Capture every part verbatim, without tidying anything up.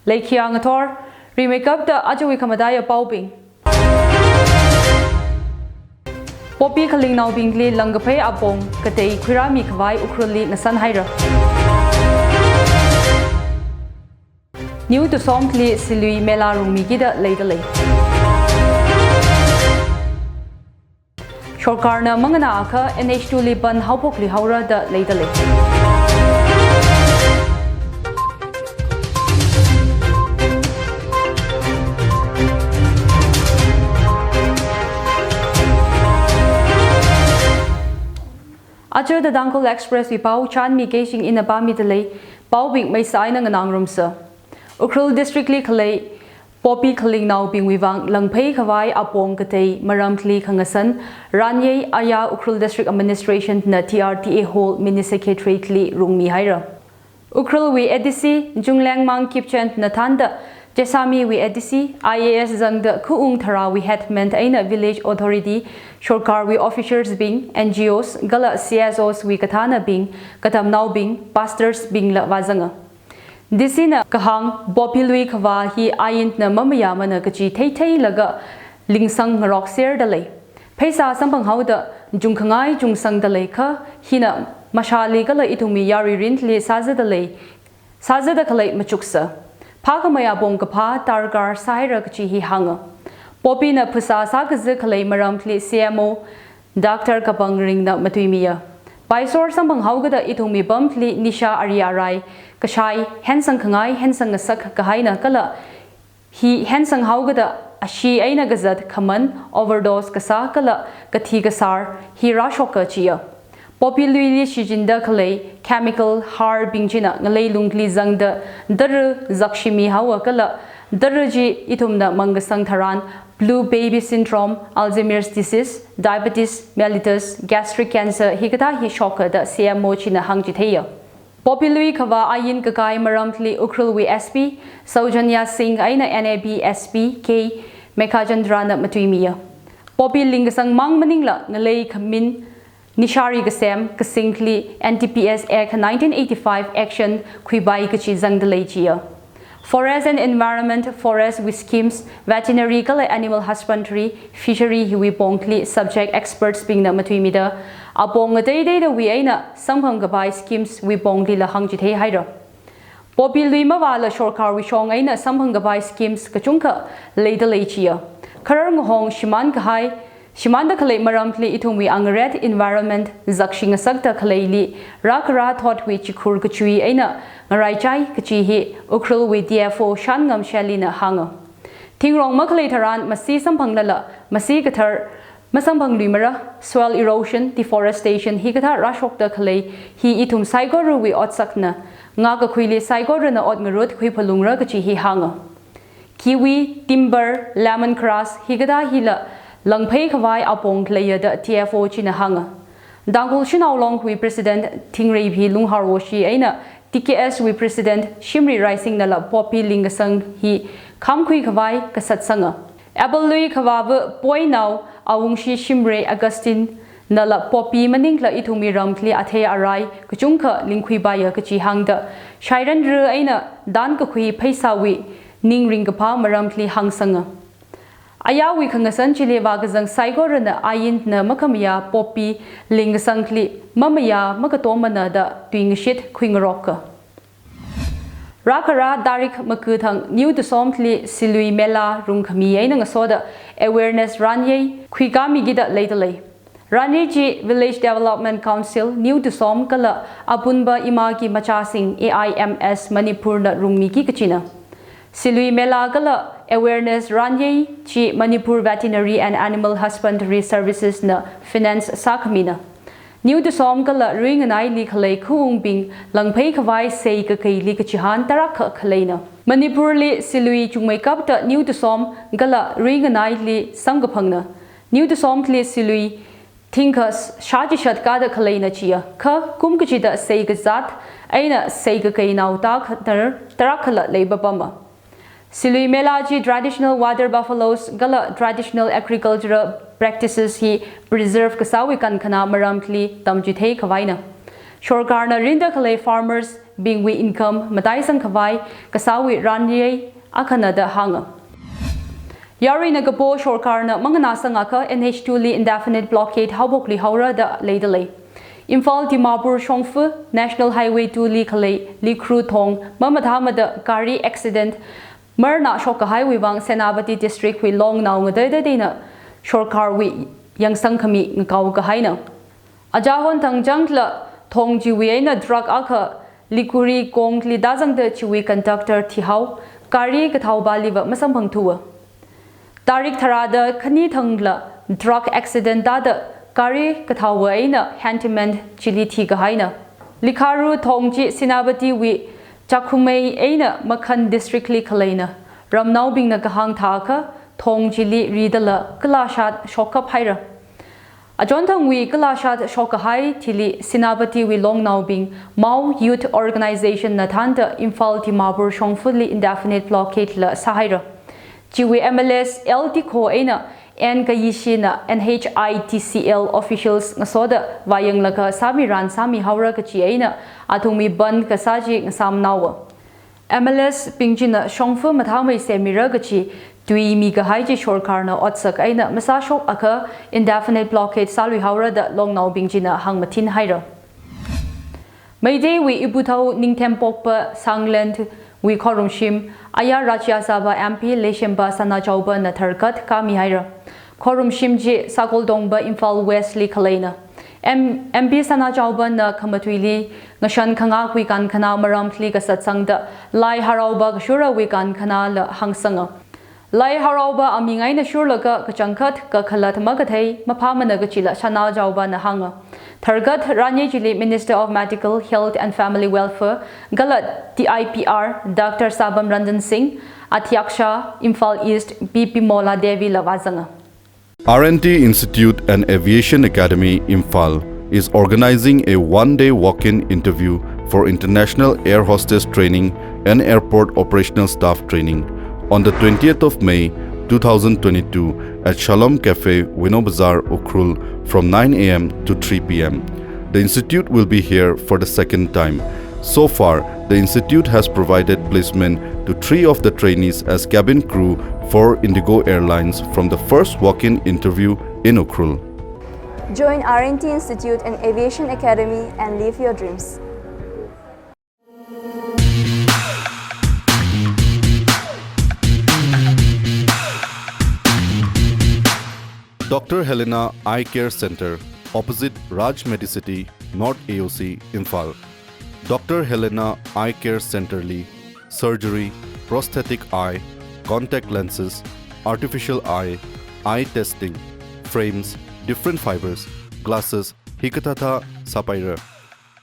Leikhiya ngathor, rimeikapta ajawui khamataiya paobing. Poppy khalingnaobingli langkaphei apong katei khuirāmi khavai Ukhrulli ngasanhaira. New Tusomli Silui Mela rungmikida leidalei. Sorkarna manganāakha N H two li ban haophokluihaora da leidalei. Aja The Tangkhul Express wui pao chānmikei, shing ina pāmidalei. Paobing meisā eina nganāngarumsa. Ukhrul District li khalei Poppy khalingnaobingwui vang langphei khavai apong katei maramli khangasan Ranyei aya Ukhrul District Administration na T R T A Hall Mini Secretariat li rungmihaira. Ukhrulwui A D C Chunglengmang Kipchenna thānda, Jessami wui A D C, I A S zangda khaung tharāwui headman eina village authority, sorkarwui officers bing, N G Os kala C S Os wui kathānabing, katamnaobing, pastors bingla vāzanga. D C na kahāng, Poppy lui khavā hi ainna mamayāmana kachi theitheilaga lingsang ngarokser dalei. Pheisā samphanghaoda chungkhangai chungsangdalei kha, hina mashāli kala ithumwui yarui rinli sāzadalei, sāzada khalei machuksa. Phākhamei apong kaphā darkar sāhaira kachi hi hānga. Poppy na phasā sākaza khalei maramli C M O Doctor Kapang Ringna matuimiya. Paisor samphanghaokida ithumwui pamli nisha ari arai, kashai, hensang khangai, hensang ngasak kahaina kala hi hensang haokida ashee eina kazat khaman, overdose kasā kala kathi kasār hi rāshoka chiya. Poppy luili shichinda khalei chemical harbing china ngalei lungli zangda dara zakshimi haowa kala dara chi ithumna mangkasang tharan blue baby syndrome, Alzheimer's disease, diabetes mellitus, gastric cancer hikathā hi shoka da C M O china hāngchitheiya. Poppy lui khavā ain kakai maramli Ukhrulwui S P Saujanya Singh eina N A B S P K Meghachandrana matuimiya. Poppy lingkasang mang maningla ngalei khamin, nishari kasem kasingli N D P S Act nineteen eighty-five action khuipai kachi zangdalei chiya. Forest and Environment, Forest wui schemes, Veterinary kala Animal Husbandry, Fishery hiwui pongli subject experts bingna matuimida, apong ngateitheidawui eina samphang kapai schemes wui ponglila hāngchitheihaira. Poppy lui mavāla sorkarwui shong eina samphang kapai schemes kachungkha leidalei chiya. Kharar ngahong shimān kahai, shimānda khalei maramli ithumwui angaret environment zakshi ngasakta khaleili rākhara thotwui chikhur kachui eina ngaraichai kachi hi Ukhrulwui D F O Shanngam Shelly na hānga. Thingrong makhalei tharan masi samphanglala, masi kathar masamphangluimara, soil erosion, deforestation hikathā rāshokta khalei hi ithum saikorawui otsakna, ngakakhuili saikorana ot ngarut khuiphalungra kachi hi hānga. Kiwi, timber, lemon grass hikathā hila langphei khavai apong leiya da D F O china hānga. Tangkhul Shanao Long wui President Thingreiphi Lungharwoshi eina T K S wui President Shimri Raisingnala Poppy lingkasang hi khamkhui khavai kasatsanga. Apple lui khavāva poinao Awungshi Shimrei Augustine nala Poppy maningla ithumwui ramli athei arai kachungkha lingkhuipaiya kachi hāngda, shairanra eina tankakhui pheisāwui ning ringkaphā maramli hāngsanga. Ayarwui khangasan chili vākazang saikorana ainna makhamayā Poppy lingkasangli mamayā makatomana da tuingashit khuingaroka. Rākhara tarik makathang New Tusomli Silui Mela rungkhami eina ngasoda awareness ranyei khuikāmikida leidalei. Ranyei chi Village Development Council, New Tusom kala Apunba Imagi Machasing, A I M S Manipur na rungmiki kachina. Silui Mela kala awareness ranyei chi Manipur Veterinary and Animal Husbandry Services na finance sākhamina. New Tusom kala Ruinganaili khalei khaungbing langphei khavai sei kakeili kachihān tarākha khaleina. Manipurli silui chungmeikapta New Tusom kala Ruinganaili samkaphangna. New Tusomli silui thingkha shāchishat kāda khaleina chiya, kha kum kachida sei kazat eina sei kakeinao ta khatar tarākhala leipapama. Silui Mela chi traditional water buffaloes kala traditional agricultural practices hi preserve kasāwui kankhana maramli tamchithei khavaina. Sorkarna rinda khalei farmers bingwui income mataisang khavai kasāwui ranrei akhana da hānga. Yaruina kapo sorkarna manganāsang akha N H two li indefinite blockade haophokluihaora da leidalei. Imphal Dimapur shongfa National Highway two li khalei Likharu thong mamathāmada gari accident marna shokkahaiwui vang Senapati District wui longnao ngateiteiteina sorkarwui yangsang khami ngakao kahaina. Achahon thangchangla thong chiwui eina truck akha Likharu kongli tāzangda chiwui conductor thihao, gari kathaopaliva masamphangthuwa. Tarik tharāda khani thangla truck accident tāda gari kathaowa eina handyman chili thikahaina. Likharu thong chi Senapatiwui Chakhumei eina Makhan District li khaleina. Ramnaobingna kahāng thākha thong chili ridala kalashat shokkaphaira. Achonthangwui kalashat shokkahai thili Senapatiwui longnaobing Mao Youth Organization na thānda Imphal Dimapur shongfali indefinite blockade la sāhaira. Chiwui M L As L Tikho eina N Kayishina N H I D C L officials ngasoda vāyanglaga sāmiran sāmihaora kachi eina athumwui bandh kasā chi ngasāmnaowa. M L As bing china shongfa mathāmei semira kachi tui mikahai chi sorkarna otsak eina masāshok akha indefinite blockade sāluihaora da longnaobing china hāngmathinhaira. Meiteiwui Iputhao ningthempokpa Sanglenwui khorumshim, aya Rajya Sabha M P Leishemba Sanajaobana tharkhat khamihaira. Khorumshim chi Sakoltongpa Imphal West li khaleina. M-, M P Sanajaobana khamatuili ngashan khangakwui kankhana maramli kasatsangda Lai Haraoba kashurawui kankhanala hāngsanga. Lai Haraoba aming eina shurlaga kachangkhat kakhalat makathei maphāmana kachila Sanajaobana hānga. Tharkhat ranye chili Minister of Medical, Health and Family Welfare, kala D I P R, Doctor Sabam Ranjan Singh, Adhyaksha, Imphal East, Pi Bimola Devi la vāzanga. R and T Institute and Aviation Academy, Imphal, is organizing a one-day walk-in interview for International Air Hostess Training and Airport Operational Staff Training on the twentieth of May two thousand twenty-two at Shalom Cafe, Wino Bazar, Ukhrul, from nine A M to three P M. The institute will be here for the second time. So far, the institute has provided placement to three of the trainees as cabin crew for Indigo Airlines from the first walk-in interview in Ukhrul. Join R and T Institute and Aviation Academy and live your dreams. Doctor Helena Eye Care Center, opposite Raj Medicity, North A O C, Imphal. Doctor Helena Eye Care Center li surgery, prosthetic eye, contact lenses, artificial eye, eye testing, frames, different fibers, glasses, hikathāthā sāpaira.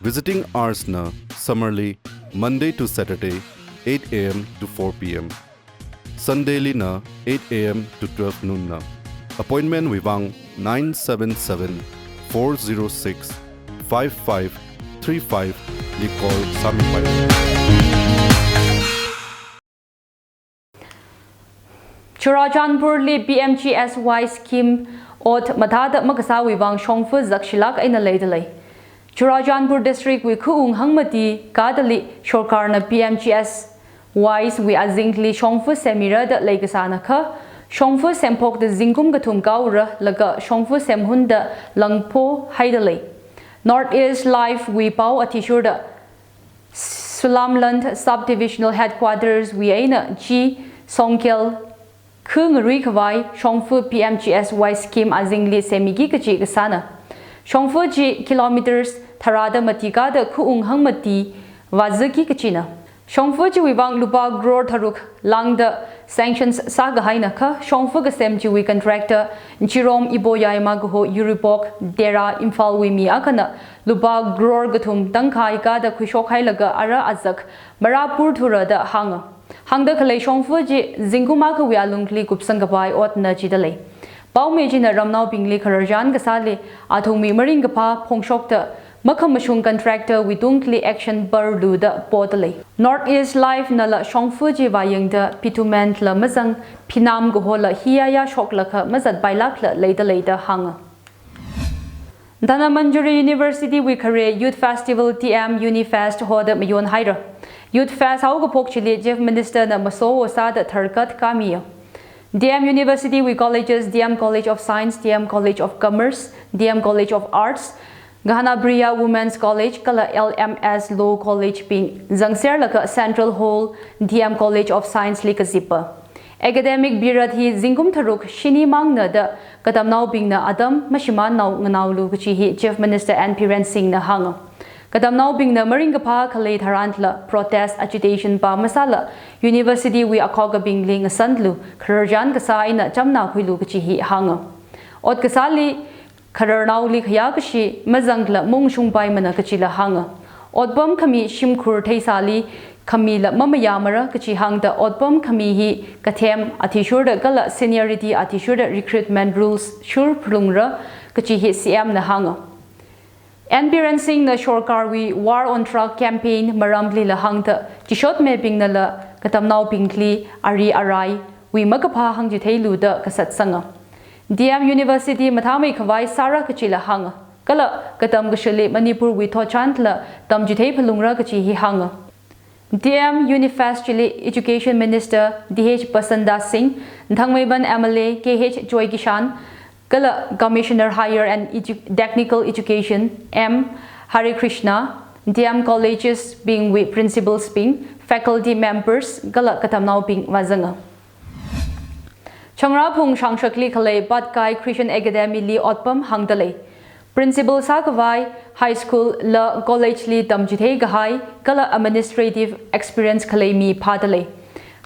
Visiting hours na summer li Monday to Saturday, eight A M to four P M. Sunday li na eight A M to twelve noon na. Appointment wui vang nine seven seven, four zero six, five five three five li call sāmipai. Churachandpur li P M G S Y scheme ot mathāda makasāwui vang shongfa zakshilāk eina leidalei. Churachandpur District wui khaung hangmati kadali sorkarna P M G S Y wui azingli shongfa semira da leikasāna kha, shongfa semphokda zingkum kathum kaora laga shongfa semhunda langphohaidalei. North East Live wui pao athishurda Sulamland Sub-Divisional Headquarters wui eina G Songkel khangarui khavai shongfa P M G S Y scheme azingli semiki kachi kasāna. Shongfa chi kilometers tharāda mati kada khaung hangmati vāzaki kachina. Shongfa chiwui vang lupā crore tharuk lāngda sanctions sākahaina kha, shongfa kasem chiwui contractor Chirom Iboyaima kaho Yuripok, Dera, Imphal wui mi akhana lupā crore kathum tangkhai kada khuishokhailaga ara azak marāpurthura da hānga. Hāngda khalei shongfa chi zingkum akhawui alungli kupsang kapai otna chidalei. Paomi china ramnaobingli khararchan kasāli athumwui maringkaphā phongshokda makhamashung contractor wui tungli action parlu da podalei. North East Live nala shongfa chi vāyangda bitumen la mazang, phinam kahola hiyaya shoklakha mazatpailākla leidalei da hānga. Dhanamanjuri University wui khare Youth Festival D M Unifest hoda mayonhaira. Youth Fest haokaphok chili Chief Minister na maso sāda tharkat kamiya. D M University wui colleges, D M College of Science, D M College of Commerce, D M College of Arts, Gahanapriya Women's College kala L M S Law College bing zangserlaga Central Hall D M College of Science li kazippa. Academic period hi zingkum tharuk shini mangna da katamnaobingna atam mashimānnao nganaolu kachi hi Chief Minister N Biren Singh na hānga. Katamnaobingna maringkaphā khalei tharanla protest agitation pa masāla university wui akhokabingli ngasanlu khararchan kasā eina chamna khuilu kachi hi hānga. Ot kasāli khararnaoli khayākashi mazangla mungshungpaimana kachila hānga. Otpam khami shimkhur theisāli khamila mamayāmara kachi hāngda otpam khami hi kathem athishurda kala seniority athishurda recruitment rules shur phalungra kachi hi C M na hānga. N Biren Singh na sorkarwui War on Drug campaign maramlila hāngda chishotmebingnala katamnaobingli ari arai wui makaphā hāngchitheilu da kasat sanga. D M University mathāmeikhavai sāra kachila hānga. Kala katam kashili Manipurwui thotchanla tamchithei phalungra kachi hi hānga. D M Unifest chili Education Minister D H Basanta Singh, Thangmeiban M L A K H Joykishan, kala Commissioner Higher and Edu-, Technical Education M Harikrishna, D M colleges bingwui principals bing, faculty members kala katamnaobing vāzanga. Changraphung shangshakli khalei Patkai Christian Academy li otpam hāngdalei. Principal sākhavai high school la college li tamchithei kahai kala administrative experience khalei mi phādalei.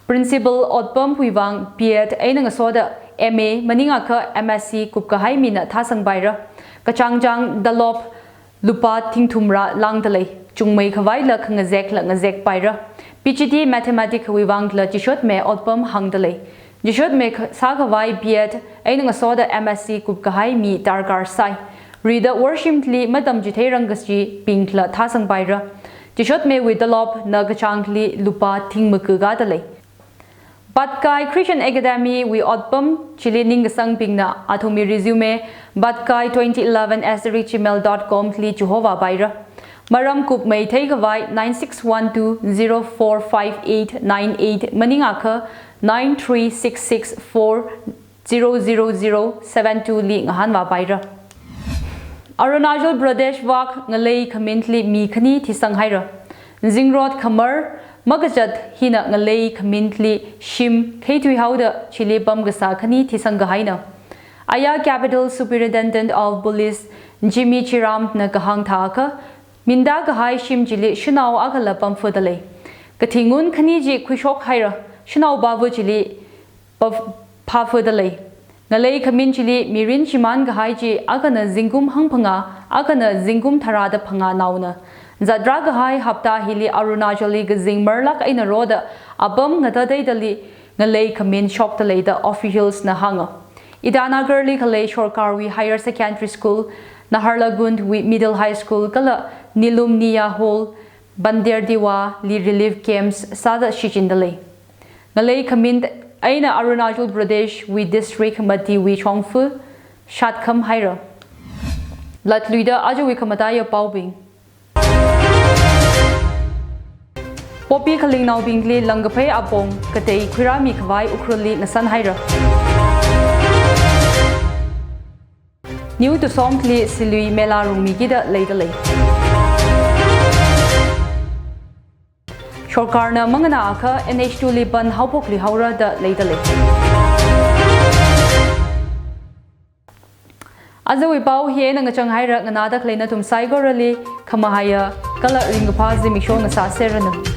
Principal otpamwui vang B Ed eina ngasoda M A maningakha M S C kupkahai mina thāsangpaira. Kachangchang dalop lupā thingthumra langdalei. Chungmeikhavaila khangazekla ngazekpaira. P G D Mathematics wui vangla chishotme otpam hāngdalei. Chishotme kha-, sākhavai B Ed eina ngasoda M S C kupkahai mi darkar sai. Rida worshimli matamchitheirang kachibingla thāsangpaira. Chishotmewui dalopna kachangli lupā thingmaku kadalei. Patkai Christian Academy wui otpam chili ningkasangbingna athumwui resume patkai twenty eleven at the rate gmail dot com li chihovāpaira. Maram kupmei theikhavai nine six one two zero four five eight nine eight maningakha nine three six six four zero zero zero seven two li ngahānvāpaira. Arunachal Pradesh vak ngalei khaminli mi khani thisanghaira. Zingrot khamar makazat hina ngalei khaminli shim kheithuihaoda chili pamkasā khani thisangkahaina. Aya Capital Superintendent of Police Jimmy Chiram na kahāng thākha, minda kahai shim chili shanao akhala pamfudalei. Kathi ngun khani chi khuishokhaira, shanaopava chili paf-, phāfudalei. Ngalei khamin chili mirin shimānkahai chi akhana zingkum hangphangā, akhana zingkum tharāda phangānaona. Zatrākahai hapta hili Arunachal li kazing marlāk eina roda apam ngatateidali ngalei khamin shokdalei da officials na hānga. Itanagar li khalei sorkarwui Higher Secondary School, Naharlagun wui Middle High School kala Nilum Niya Hall, Banderdewa li relief camps sāda shichindalei. Ngalei khamin eina Arunachal Pradesh wui district matiwui shongfa shatkhamhaira. Latluida ajawui khamataiya paobing. Poppy khalingnaobingli langkaphei apong katei khuirāmikhavai Ukhrulli ngasanhaira. New Tusom li Silui Mela rungmikida leidalei. Sorkarna manganāakha N H two li bandh haophokluihaora da leidalei. Ajawui pao hi eina ngachanghaira, nganāda khalei nathum saikorali khamahaiya kala ringkaphā zimiksho ngasāseranu.